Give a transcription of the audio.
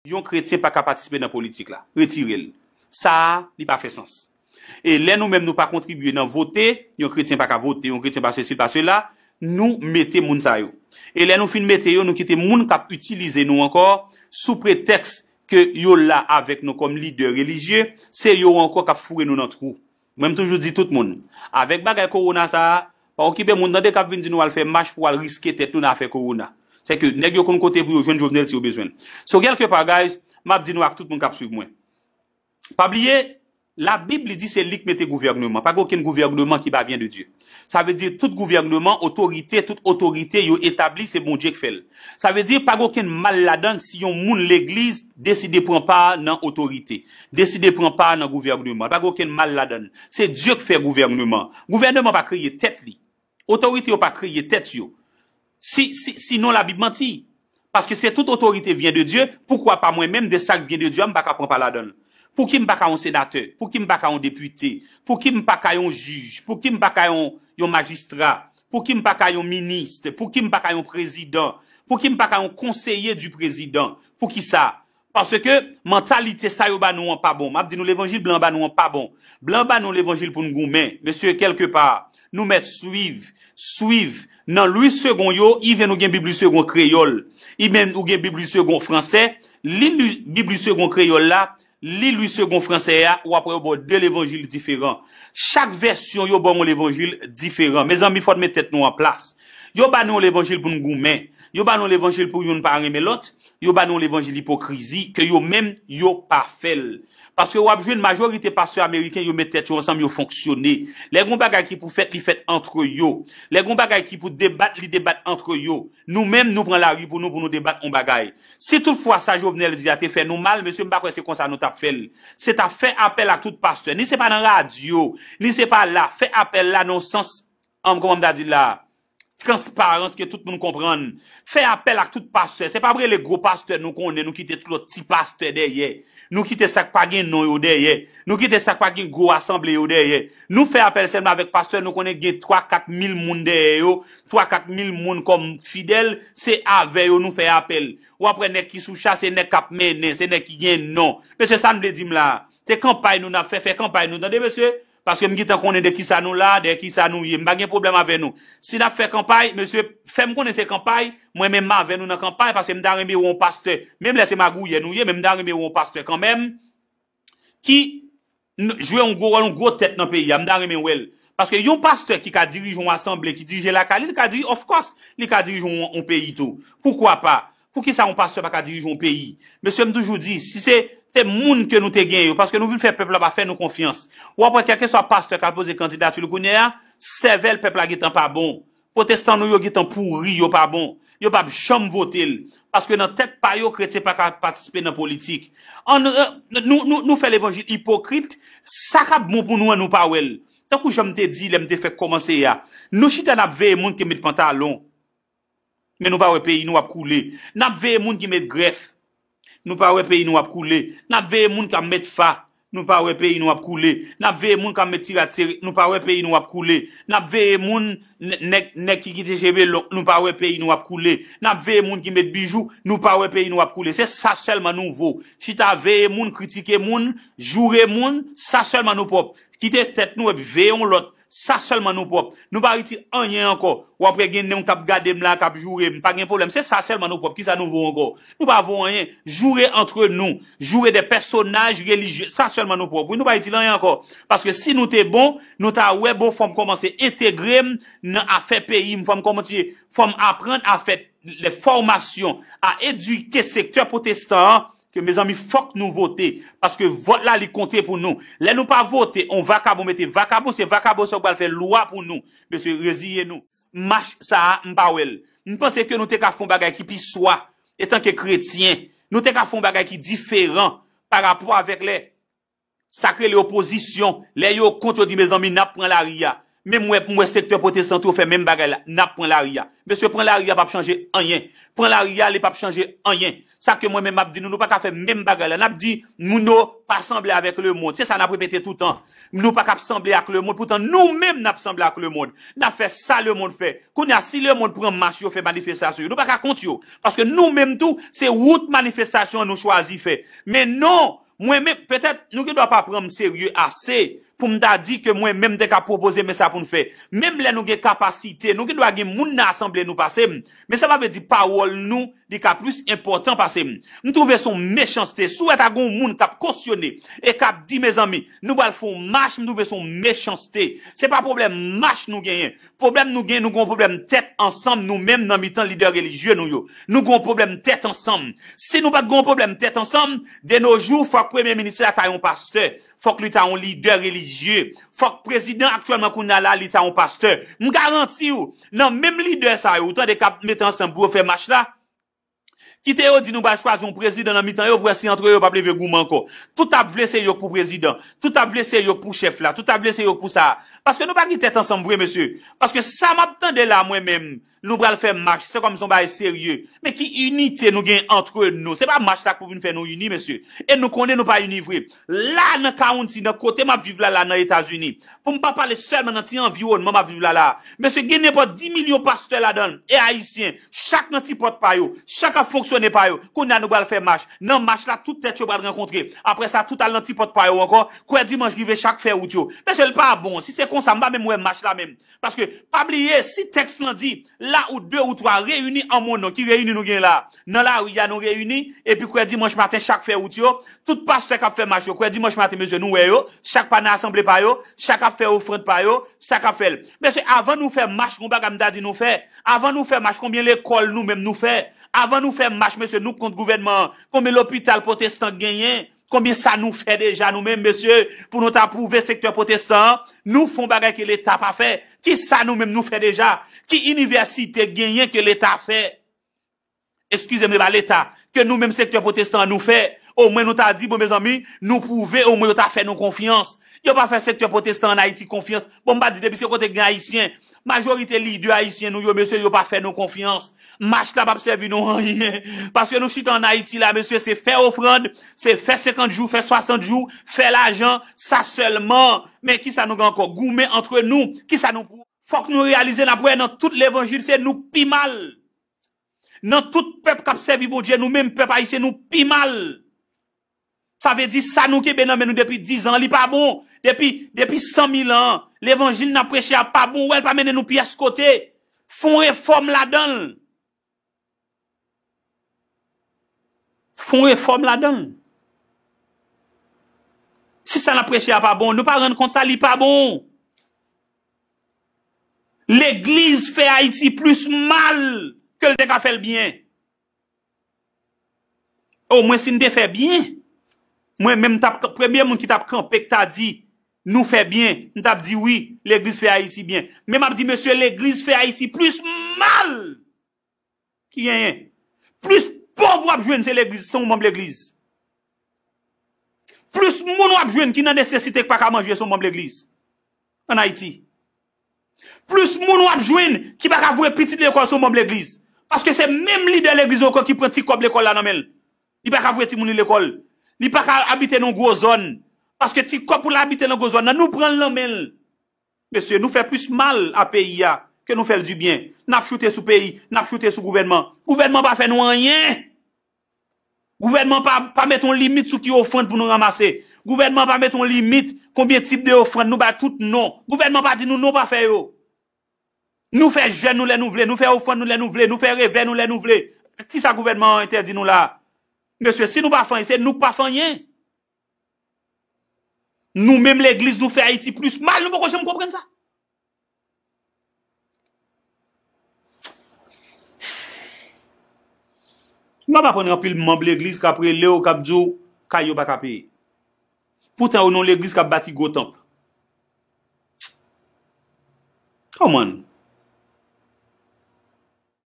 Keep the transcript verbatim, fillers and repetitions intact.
Yon kretyen pa ka patisipe nan politik la. Retire l. Sa a, li pa fè sans. E lè nou menm nou pa kontribye nan vote, yon kretyen pa ka vote, yon kretyen pa sesi, pa sela, nou mete moun sa yo. E lè nou fin mete yo, nou kite moun k ap itilize nou ankò sou pretèks ke yo la avèk nou kòm lidè relijye, se yo ankò k ap foure nou nan twou. Mwen, m toujou di tout moun, avèk bagay kowona sa a, pa okipe moun tande k ap vin di nou al fè mach pou al riske tèt nou nan afè kowona. Se ke nèg yo konn kote pou yo jwenn Jovenel si yo bezwen l. So, kèlkepa, guys, m ap di nou ak tout moun k ap swiv mwen. Pa bliye, Labib li di se li k mete gouvènman. Pa gen okenn gouvènman ki pa vyen de Dye. Sa vle di tout gouvènman, otorite, tout otorite yo etabli, se Bondye k fè l. Sa vle di pa gen okenn mal ladan l si yon moun legliz deside pran pa nan otorite, deside pran pa nan gouvènman. Pa gen okenn mal ladan l. Se Dye k fè gouvènman. Gouvènman pa kreye tèt li. Otorite yo pa kreye tèt yo. Si, si, sinon Labib manti. Paske se tout otorite vyen de Dye, poukwa pa mwen menm de sa k vyen de Dye a, m pa ka pran pa ladan l? Pouki m pa ka yon senatè? Pouki m pa ka yon depite? Pouki m pa ka yon jij? Pouki m pa ka yon, yon majistra? Pouki m pa ka yon minis? Pouki m pa ka yon prezidan? Pouki m pa ka yon konseye di prezidan? Poukisa? Paske mantalite sa yo ba nou an pa bon. M ap di nou levanjil blan ba nou an pa bon. Blan ba nou levanjil pou n goumen. Mesye, kèlkepa, nou mèt swiv, swiv. Nan Louis Segond yo, even ou gen Bib Louis Segond kreyòl, even ou gen Bib Louis Segond fransè, li Bib Louis Segond kreyòl la, li Louis Segond fransè a, w ap wè yo ba w de levanjil diferan. Chak vèsyon yo ba w yon levanjil diferan. Mezanmi, fò n met tèt nou an plas. Yo ba nou yon levanjil pou n goumen. Yo ba nou yon levanjil pou youn pa renmen lòt. Yo ba nou yon levanjil ipokrizi ke yo menm yo pa fè l. Paske w ap jwenn majorite pastè ameriken yo met tèt yo ansanm, yo fonksyone. Lè gon bagay ki pou fèt, li fèt antre yo. Lè gon bagay ki pou debat, li debat antre yo. Nou menm, nou pran lari pou nou, pou nou debat yon bagay. Si toutfwa sa Jovenel di a te fè nou mal, mesye, m pa kwè se konsa nou t ap fè l. Se t ap fè apèl ak tout pastè. Ni se pa nan radyo, ni se pa la. Fè apèl la nan sans, an, kòman m ta di l la? Transparans ke tout moun konprann. Fè apèl ak tout pastè. Se pa rele gwo pastè nou konnen, nou kite tout lòt ti pastè dèyè. Nou kite sa k pa gen non yo dèyè. Nou kite sa k pa gen gwo asanble yo dèyè. Nou fè apèl sèlman avèk pastè nou konnen gen twa kat mil moun dèyè yo, twa kat mil moun kòm fidèl, se avè yo nou fè apèl. W ap wè nèg ki sou cha, se nèg k ap mennen, se nèg ki gen non. Mesye, sa n vle di m la? Se kanpay nou n ap fè, fè kanpay nou, tande, mesye? Paske m gentan konnen de kisa nou la, de kisa nou ye. M pa gen pwoblèm avè nou. Si n ap fè kanpay, mesye, fè m konnen se kanpay, mwen menm m avè nou nan kanpay, paske m ta renmen wè yon pastè. Menm lè se magouyè nou ye, men m ta renmen wè yon pastè kanmenm ki n-, jwe yon gwo wòl, yon gwo tèt nan peyi a. M ta renmen wè l. Paske yon pastè ki ka dirije yon asanble, ki dirije lakay li, li ka diri-, of course, li ka dirije yon, yon peyi tou. Poukwa pa? Poukisa yon pastè pa ka dirije yon peyi? Mesye, m toujou di, si se te moun ke nou te gen yo, paske nou vin fè pèp la pa fè nou konfyans. W ap wè kèlkeswa pastè k al poze kandidati l kounye a, sèvèl pèp la gentan pa bon. Pwotestan nou yo gentan pouri, yo pa bon. Yo p ap janm vote l. Paske nan tèt pa yo, kretyen pa ka patisipe nan politik. An, euh, nou, nou, nou fè levanjil ipokrit, sa k ap bon pou nou an, nou pa wè l. Tankou jan m te di lè m te fèk kòmanse a, nou chita n ap veye moun ki met pantalon. Men nou pa wè peyi nou ap koule. N ap veye moun ki met grèf. Nou pa wè peyi nou ap koule. N ap veye moun k ap met fa. Nou pa wè peyi nou ap koule. N ap veye moun k ap met ti rad sere. Nou pa wè peyi nou ap koule. N ap veye moun, nè-, nèg, nèg ki kite cheve long. Nou pa wè peyi nou ap koule. N ap veye moun ki met bijou. Nou pa wè peyi nou ap koule. Se sa sèlman nou vo. Chita veye moun, kritike moun, joure moun. Sa sèlman nou pwòp. Kite tèt nou epi veye yon lòt. Sa sèlman nou pwòp. Nou pa itil anyen ankò. W ap wè gen moun k ap gade m la, k ap joure m. Pa gen pwoblèm. Se sa sèlman nou pwòp. Kisa nou vo ankò? Nou pa vo anyen. Joure antre nou. Joure de pèsonaj relijye. Sa sèlman nou pwòp. Wi, nou pa itil anyen ankò. Paske si nou te bon, nou ta wè, bon, fò m kòmanse entegre m nan afè peyi m. Fò m kòmanse, fò m aprann a fè lè fòmasyon, a edike sektè pwotestan an, ke, mezanmi, fòk nou vote, paske vòt la, li konte pou nou. Lè nou pa vote, on vakabon mete vakabon, se vakabon sa yo pral fè lwa pou nou. Mesye, reziye nou. Mach sa a, m pa wè l. M panse ke nou te ka fè yon bagay ki pi swa, etanke kretyen. Nou te ka fè yon bagay ki diferan pa rapò avèk lè sa k rele opozisyon, lè yo kont, yo di, mezanmi, n ap pran lari a. Men m wè, m wè sektè pwotestan tou fè menm bagay la. N ap pran lari a. Mesye, pran lari a p ap chanje anyen. Pran lari a, li p ap chanje anyen. Sa ke mwen menm m ap di nou, nou pa ka fè menm bagay la. N ap di moun yo pa sanble avèk lemonn. Se sa n ap repete toutan. Nou pa ka ap sanble ak lemonn. Poutan nou menm n ap sanble ak lemonn. N ap fè sa lemonn fè. Kounye a, si lemonn pran mach yo, fè manifestasyon yo, nou pa ka kont yo. Paske nou menm tou, se wout manifestasyon an nou chwazi fè. Men non, mwen menm, petèt, nou gendwa pa pran m serye ase pou m ta di ke mwen menm m te ka pwopoze men sa pou n fè. Menm lè nou gen kapasite, nou gendwa gen moun nan asanble nou pase m. Men sa pa vle di pawòl nou, li ka plis enpòtan pase m. M twouve se yon mechanste. Si w wè ta gen yon moun k ap kosyone e k ap di, mezanmi, nou pral fè yon mach, m twouve se yon mechanste. Se pa pwoblèm mach nou genyen. Pwoblèm nou gen, nou gen yon pwoblèm tèt ansanm nou menm nan mitan lidè relijye nou yo. Nou gen yon pwoblèm tèt ansanm. Si nou pa t gen yon pwoblèm tèt ansanm, de nos jours, fòk premye minis la ta yon pastè. Fòk li ta yon lidè relijye. Fòk prezidan aktyèlman kounye a la, li ta yon pastè. M garanti w, nan menm lidè sa yo, ou tande k ap mete ansanm pou yo fè mach la, kite yo di nou pral chwazi yon prezidan nan mitan yo, pou wè si antre yo p ap leve goumen ankò. Tout ap vle se yo k pou prezidan. Tout ap vle se yo k pou chèf la. Tout ap vle se yo k pou sa a. Paske nou pa gen tèt ansanm vre, mesye. Paske sa m ap tande la, mwen menm, nou pral fè mach, se kòm se yon bagay serye. Men ki inite nou gen antre nou? Se pa mach la k pou vin fè nou ini, mesye. E nou konnen nou pa ini vre. La, nan county, nan kote m ap viv la, la, nan Etazini, pou m pa pale sèlman nan ti anviwònman m ap viv la, la, mesye, gen nenpòt dis milyon pastè ladan l, e ayisyen, chak nan ti pòt pa yo, chak ap fonksyone pa yo. Kounye a, nou pral fè mach. Nan mach la, tout tèt yo pral rankontre. Apre sa, tout al nan ti pòt pa yo ankò. Kwè dimanch rive, chak fè wout yo. Mesye, l pa bon. Si se konsa, m pa menm wè mach la menm. Paske, pa bliye, si tèks lan di, là où deux ou trois réunis en mon nom, ki reyini nou gen la? Nan lari a, nou reyini, epi kwè dimanch maten, chak fè wout yo, tout pastè k ap fè mach yo, kwè dimanch maten, mesye, nou wè yo, chak pa nan asanble pa yo, chak ap fè ofrann pa yo, chak ap fè l. Mesye, avan nou fè mach, gon bagay m ta di nou fè. Avan nou fè mach, konbyen lekòl nou menm nou fè? Avan nou fè mach, mesye, nou kont gouvènman an, konbyen lopital pwotestan genyen? Konbyen sa nou fè deja nou menm, mesye, pou nou ta pwouve sektè pwotestan an, nou fè yon bagay ke Leta pa fè? Ki sa nou menm nou fè deja? Ki inivèsite genyen ke Leta fè? Eskize m, se pa Leta, ke nou menm sektè pwotestan an nou fè? Omwen nou ta di, bon, mezanmi, nou pwouve, omwen yo ta fè nou konfyans. Yo pa fè sektè pwotestan ann Ayiti konfyans. Bon, m pa di depi se kote gen Ayisyen, majorite lidè ayisyen nou yo, mesye, yo pa fè nou konfyans. Mach la p ap sèvi nou anyen. Paske nou chita ann Ayiti la, mesye, se fè ofrann, se fè senkant jou, fè swasant jou, fè lajan, sa sèlman. Men kisa nou gen ankò? Goumen antre nou. Kisa nou pou? Fòk nou reyalize n ap wè nan tout levanjil, se nou k pi mal. Nan tout pèp k ap sèvi Bondye, nou menm pèp ayisyen, nou pi mal. Sa vle di sa nou kenbe nan men nou depi diz an, li pa bon. Depi, depi san mil an, levanjil n ap preche a pa bon, ou wè l pa mennen nou pyès kote. Fè yon refòm ladan l. Fè yon refòm ladan l. Si sa n ap preche a pa bon, nou pa rann kont sa, li pa bon. Legliz fè Ayiti plis mal ke l te ka fè l byen. Omwen si n te fè byen, mwen menm m t ap premye moun ki t ap kanpe k ta di nou fè byen, m t ap di wi, legliz fè Ayiti byen. Men m ap di mesye, legliz fè Ayiti plis mal ki genyen. Plis pòv w ap jwenn se legliz, se yon manm legliz. Plis moun w ap jwenn ki nan nesesite k pa ka manje se yon manm legliz ann Ayiti. Plis moun w ap jwenn ki pa ka voye pitit lekòl se yon manm legliz. Paske se menm lidè legliz ankò ki pran ti kòb lekòl la nan men l. Li pa ka voye timoun li lekòl. Li pa ka abite nan gwo zòn. Paske ti kòb pou l abite nan gwo zòn nan, nou pran l nan men l. Mesye, nou fè plis mal a peyi a ke nou fè l dibyen. N ap choute sou peyi, n ap choute sou gouvènman. Gouvènman pa fè nou anyen. Gouvènman pa, pa mete yon limit sou ki ofrann pou nou ranmase. Gouvènman pa mete yon limit konbyen tip de ofrann nou bay tout non. Gouvènman pa di nou non pa fè yo. Nou fè jèn nou lè nou vle, nou fè ofrann nou lè nou vle, nou fè revè nou lè nou vle. Kisa gouvènman an entèdi nou la? Mesye, si nou pa fè anyen, se nou k pa fè anyen. Nou menm legliz, nou fè Ayiti plis mal, nou poko janm konprann sa. M ap aprann anpil manm legliz k ap rele w, k ap di w kay yo pa ka peye. Poutan yo nan yon legliz k ap bati gwo tanp. Kòman?